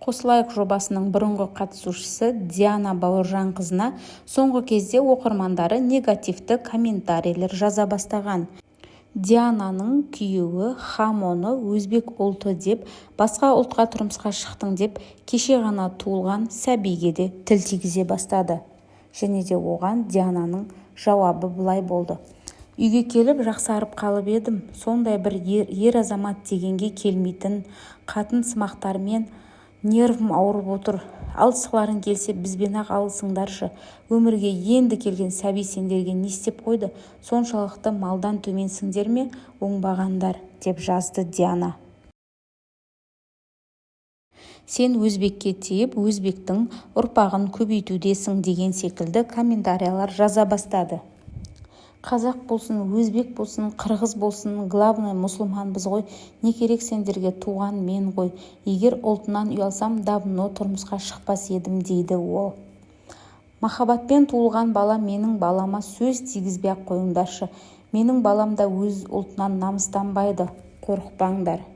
Қосылайық жобасының бұрынғы қатысушысы Диана Бауыржанқызына соңғы кезде оқырмандары негативті комментарийлер жаза бастаған. Диананың күйеуі Хам оны өзбек ұлты деп, басқа ұлтқа тұрмысқа шықтың деп, кеше ғана туылған сәбиге де тіл тигізе бастады. Және де оған Диананың жауабы былай болды: Үйге келіп жақсарып қалып едім, сондай бір ер азамат дегенге келмейтін қатынсымақтармен нервім ауырып отыр. Алысқыларың келсе, бізбен-ақ алысыңдаршы. Өмірге енді келген сәби сендерге не істеп қойды, соншалықты малдан төменсіңдер ме, оңбағандар, деп жазды Диана. Сен өзбекке тиіп, өзбектің ұрпағын көбейтудесің деген секілді комментариялар жаза бастады. Қазақ болсын, өзбек болсын, қырғыз болсын, главное мұсылманбыз ғой. Не керек сендерге, туған мен ғой. Егер ұлтынан ұялсам, давно тұрмысқа шықпас едім, дейді ол. Махаббатпен туылған бала менің балама сөз тигізбей-ақ қойыңдаршы. Менің балам да өз ұлтынан намыстанбайды, қорықпаңдар.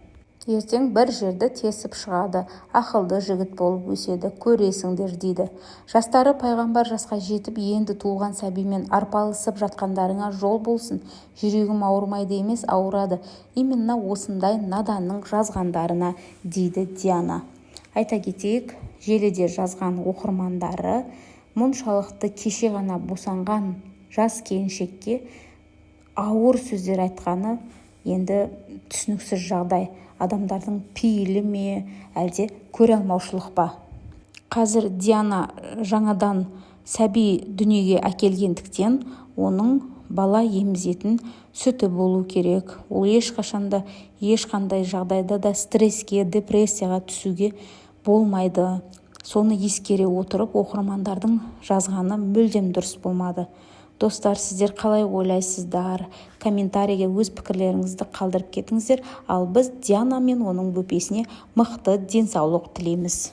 Ертең бір жерді тесіп шығады, ақылды жігіт болып өседі, көресіңдер, дейді. Жастары пайғамбар жасқа жетіп, енді туылған сәбимен арпалысып жатқандарыңа жол болсын. Жүрегім ауырмайды емес, ауырады именно осындай наданның жазғандарына, дейді Диана. Айта кетейік, желіде жазған оқырмандары мұншалықты кеше ғана босанған жас келіншекке ауыр сөздер айтқаны енді түсініксіз жағдай. Адамдардың пейілі ме, әлде көре алмаушылық па? Қазір Диана жаңадан сәби дүниеге әкелгендіктен, оның бала емізетін сүті болу керек. Ол ешқашанда, ешқандай жағдайда да стресске, депрессияға түсуге болмайды. Соны ескере отырып, оқырмандардың жазғаны мүлдем дұрыс болмады. Достар, сіздер қалай ойлайсыздар? Комментарийге өз пікірлеріңізді қалдырып кетіңіздер. Ал біз Диана мен оның бөпесіне мықты денсаулық тілейміз.